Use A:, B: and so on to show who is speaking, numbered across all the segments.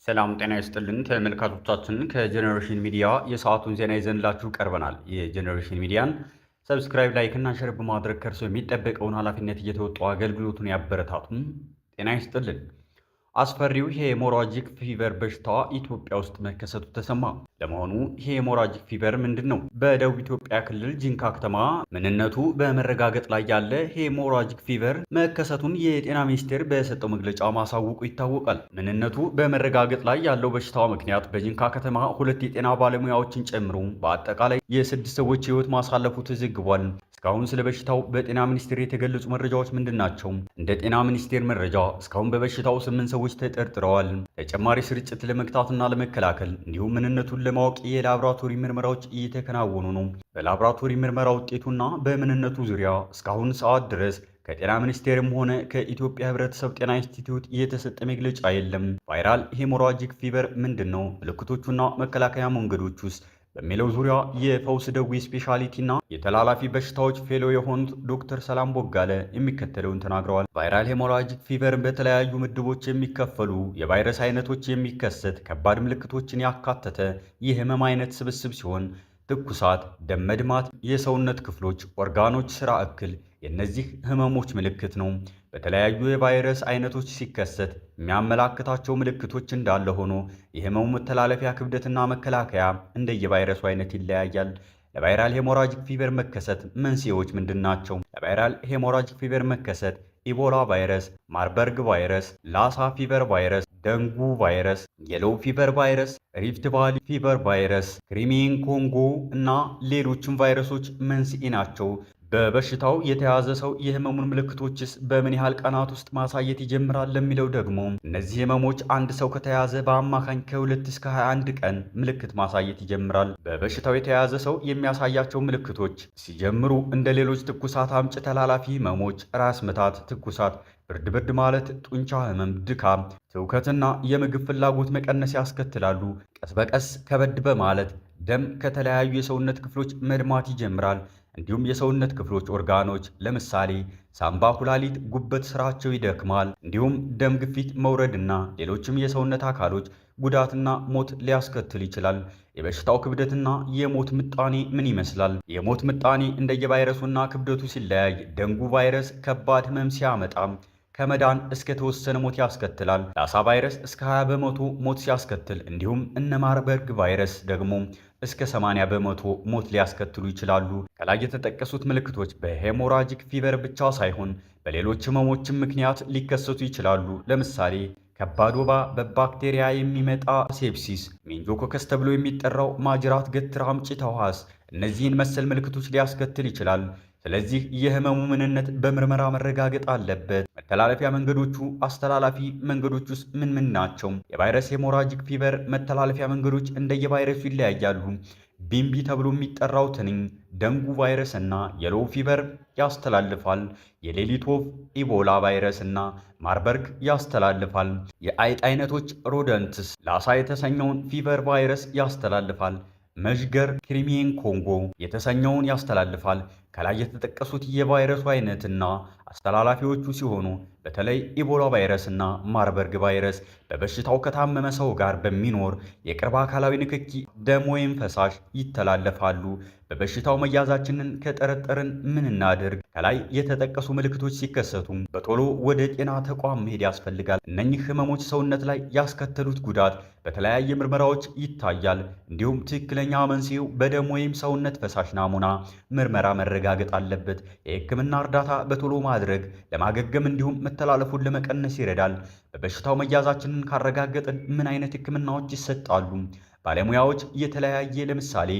A: ሰላም ጤና ይስጥልን ተመልካቾቻችን፣ ከጀኔሬሽን ሚዲያ የሰዓቱን ዜና ይዘንላችሁ ቀርበናል። የጀኔሬሽን ሚዲያን subscribe፣ like እና share በማድረግ ከእርሶ የሚጠበቀውን ኃላፊነት እየተወጡ አገልግሎቱን ያበረታቱን። ጤና ይስጥልን። አስፈሪው hemorrhagic fever በሽታ ኢትዮጵያ ውስጥ መከሰቱ ተሰማ። ለመሆኑ hemorrhagic fever ምንድን ነው? በደቡብ ኢትዮጵያ ክልል ጂንካ ከተማ ምንነቱ በመረጋገጥ ላይ ያለ hemorrhagic fever መከሰቱን የጤና ሚኒስቴር በሰጠው መግለጫ ማሳወቁ ይታወቃል። ምንነቱ በመረጋገጥ ላይ ያለው በሽታው ምክንያት በጂንካ ከተማ ሁለት የጤና ባለሙያዎችን ጨምሮ በአጠቃላይ የስድስት ሰዎች ሕይወት ማሳለፉ ተዘግቧል። እስካሁን ስለ በሽታው በጤና ሚኒስቴር የተገለጹ መረጃዎች ምንድን ናቸው? እንደ ጤና ሚኒስቴር መረጃ እስካሁን በበሽታው ስምንት ሰዎች ተጠርጥረዋል። ተጨማሪ ስርጭት ለመግታትና ለመከላከል እንዲሁም ምንነቱን ለማወቅ የላብራቶሪ ምርመራዎች እየተከናወኑ ነው። በላብራቶሪ ምርመራ ውጤቱና በምንነቱ ዙሪያ እስካሁን ሰዓት ድረስ ከጤና ሚኒስቴርም ሆነ ከኢትዮጵያ ሕብረተሰብ ጤና ኢንስቲትዩት የተሰጠ መግለጫ የለም። Viral hemorrhagic fever ምንድን ነው? ምልክቶቹና መከላከያ መንገዶች ውስጥ በሚለው ዙሪያ የፈውስ ደዌ specialty ና የተላላፊ በሽታዎች fellow የሆኑት ዶክተር ሰላም ቦጋለ የሚከተለውን ተናግረዋል። Viral hemorrhagic fever በተለያዩ ምድቦች የሚከፈሉ የቫይረስ አይነቶች የሚከሰት ከባድ ምልክቶችን ያካተተ የህመም አይነት ስብስብ ሲሆን ትኩሳት፣ ደም መድማት፣ የሰውነት ክፍሎች ኦርጋኖች ስራ እክል የእነዚህ ህመሞች ምልክት ነው። በተለያዩ የቫይረስ አይነቶች ሲከሰት የሚያመላክታቸው ምልክቶች እንዳለ ሆኖ የህመሙ መተላለፊያ ክብደትና መከላከያ እንደየቫይረሱ አይነት ይለያያል። ለ viral hemorrhagic fever መከሰት መንስኤዎች ምንድን ናቸው? ለ viral hemorrhagic fever መከሰት ኢቦላ ቫይረስ፣ ማርበርግ ቫይረስ፣ ላሳ fever ቫይረስ፣ ደንጉ ቫይረስ፣ yellow fever ቫይረስ፣ Rift Valley fever ቫይረስ፣ Crimean Congo እና ሌሎችም ቫይረሶች መንስኤ ናቸው። በበሽታው የተያዘ ሰው የህመሙን ምልክቶችስ በምን ያህል ቀናት ውስጥ ማሳየት ይጀምራል ለሚለው ደግሞ እነዚህ ህመሞች አንድ ሰው ከተያዘ በአማካኝ ከ2 እስከ 21 ቀን ምልክት ማሳየት ይጀምራል። በበሽታው የተያዘ ሰው የሚያሳያቸው ምልክቶች ሲጀምሩ እንደ ሌሎች ትኩሳት አምጪ ተላላፊ ህመሞች ራስ ምታት፣ ትኩሳት፣ ብርድ ብርድ ማለት፣ ጡንቻ ህመም፣ ድካም፣ ትውከትና የምግብ ፍላጎት መቀነስ ያስከትላሉ። ቀስ በቀስ ከበድ በማለት ደም ከተለያዩ የሰውነት ክፍሎች መድማት ይጀምራል። እንዲሁም የሰውነት ክፍሎች ኦርጋኖች ለምሳሌ ሳምባ፣ ኩላሊት፣ ጉበት ስራቸው ይደክማል። እንዲሁም ደም ግፊት መውረድና ሌሎችም የሰውነት አካሎች ጉዳትና ሞት ሊያስከትል ይችላል። የበሽታው ክብደትና የሞት ምጣኔ ምን ይመስላል? የሞት ምጣኔ እንደየቫይረሱና ክብደቱ ሲለያይ ደንጉ ቫይረስ ከባድ ህመም ሲያመጣ ከመዳን እስከ ተወሰነ ሞት ያስከትላል። ላሳ ቫይረስ እስከ 20% ሞት ሲያስከትል እንዲሁም እነ ማርበርግ ቫይረስ ደግሞ እስከ 80% ሞት ሊያስከትሉ ይችላሉ። ከላይ የተጠቀሱት ምልክቶች በ hemorrhagic fever ብቻ ሳይሆን በሌሎች ህመሞችም ምክንያት ሊከሰቱ ይችላሉ። ለምሳሌ ከባድ ወባ፣ በባክቴሪያ የሚመጣ sepsis፣ meningococcus ተብሎ የሚጠራው ማጅራት ገትር አምጪ ተዋስ እነዚህን መሰል ምልክቶች ሊያስከትል ይችላል። ስለዚህ የህመሙ ምንነት በምርመራ መረጋገጥ አለበት። መተላለፊያ መንገዶቹ አስተላላፊ መንገዶች ውስጥ ምን ምን ናቸው? የቫይረስ hemorrhagic fever መተላለፊያ መንገዶች እንደየቫይረሱ ይለያያሉ። ቢምቢ ተብሎ የሚጠራው ትንኝ ደንጉ ቫይረስ እና yellow fever ያስተላልፋል። የሌሊት ወፍ ኢቦላ ቫይረስ እና ማርበርግ ያስተላልፋል። የአይጥ አይነቶች rodents ላሳ የተሰኘውን fever ቫይረስ ያስተላልፋል። መዥገር Crimean Congo የተሰኘውን ያስተላልፋል። ከላይ የተጠቀሱት የቫይረሱ አይነትና አስተላላፊዎቹ ሲሆኑ በተለይ ኢቦላ ቫይረስና ማርበርግ ቫይረስ በበሽታው ከታመመ ሰው ጋር በሚኖር የቅርብ አካላዊ ንክኪ፣ ደም ወይም ፈሳሽ ይተላለፋሉ። በበሽታው መያዛችንን ከጠረጠርን ምን እናድርግ? ከላይ የተጠቀሱ ምልክቶች ሲከሰቱ በቶሎ ወደ ጤና ተቋም መሄድ ያስፈልጋል። እነኚህ ህመሞች ሰውነት ላይ ያስከተሉት ጉዳት በተለያየ ምርመራዎች ይታያል። እንዲሁም ትክክለኛ መንስኤው በደም ወይም ሰውነት ፈሳሽ ናሙና ምርመራ መረጋገጥ አለበት። የህክምና እርዳታ በቶሎ ማድረግ ለማገገም እንዲሁም መተላለፉን ለመቀነስ ይረዳል። በበሽታው መያዛችንን ካረጋገጥን ምን አይነት ህክምናዎች ይሰጣሉ? ባለሙያዎች የተለያየ ለምሳሌ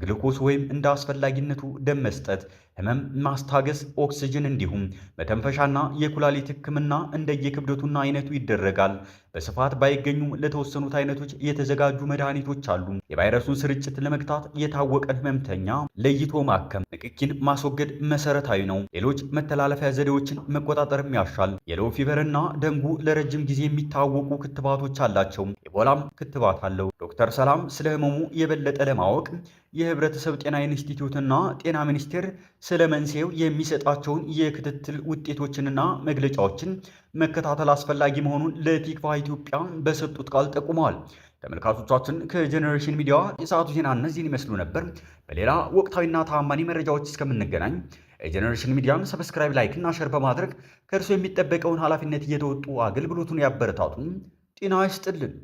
A: ግሉኮስ ወይም እንደ አስፈላጊነቱ ደም መስጠት፣ ህመም ማስታገስ፣ ኦክስጅን እንዲሁም መተንፈሻና የኩላሊት ህክምና እንደየክብደቱና አይነቱ ይደረጋል። በስፋት ባይገኙም ለተወሰኑት አይነቶች የተዘጋጁ መድኃኒቶች አሉ። የቫይረሱን ስርጭት ለመግታት የታወቀን ህመምተኛ ለይቶ ማከም፣ ንክኪን ማስወገድ መሰረታዊ ነው። ሌሎች መተላለፊያ ዘዴዎችን መቆጣጠርም ያሻል። Yellow fever ና ደንጉ ለረጅም ጊዜ የሚታወቁ ክትባቶች አላቸው። ኢቦላም ክትባት አለው። ዶክተር ሰላም ስለ ህመሙ የበለጠ ለማወቅ የህብረተሰብ ጤና ኢንስቲትዩትና ጤና ሚኒስቴር ስለ መንስኤው የሚሰጣቸውን የክትትል ውጤቶችንና መግለጫዎችን መከታተል አስፈላጊ መሆኑን ለቲክቫህ ኢትዮጵያ በሰጡት ቃል ጠቁመዋል። ተመልካቾቻችን፣ ከጀኔሬሽን ሚዲያ የሰዓቱ ዜና እነዚህን ይመስሉ ነበር። በሌላ ወቅታዊና ታማኒ መረጃዎች እስከምንገናኝ የጀኔሬሽን ሚዲያን subscribe፣ like እና share በማድረግ ከእርሶ የሚጠበቀውን ኃላፊነት እየተወጡ አገልግሎቱን ያበረታቱ። ጤና ይስጥልን።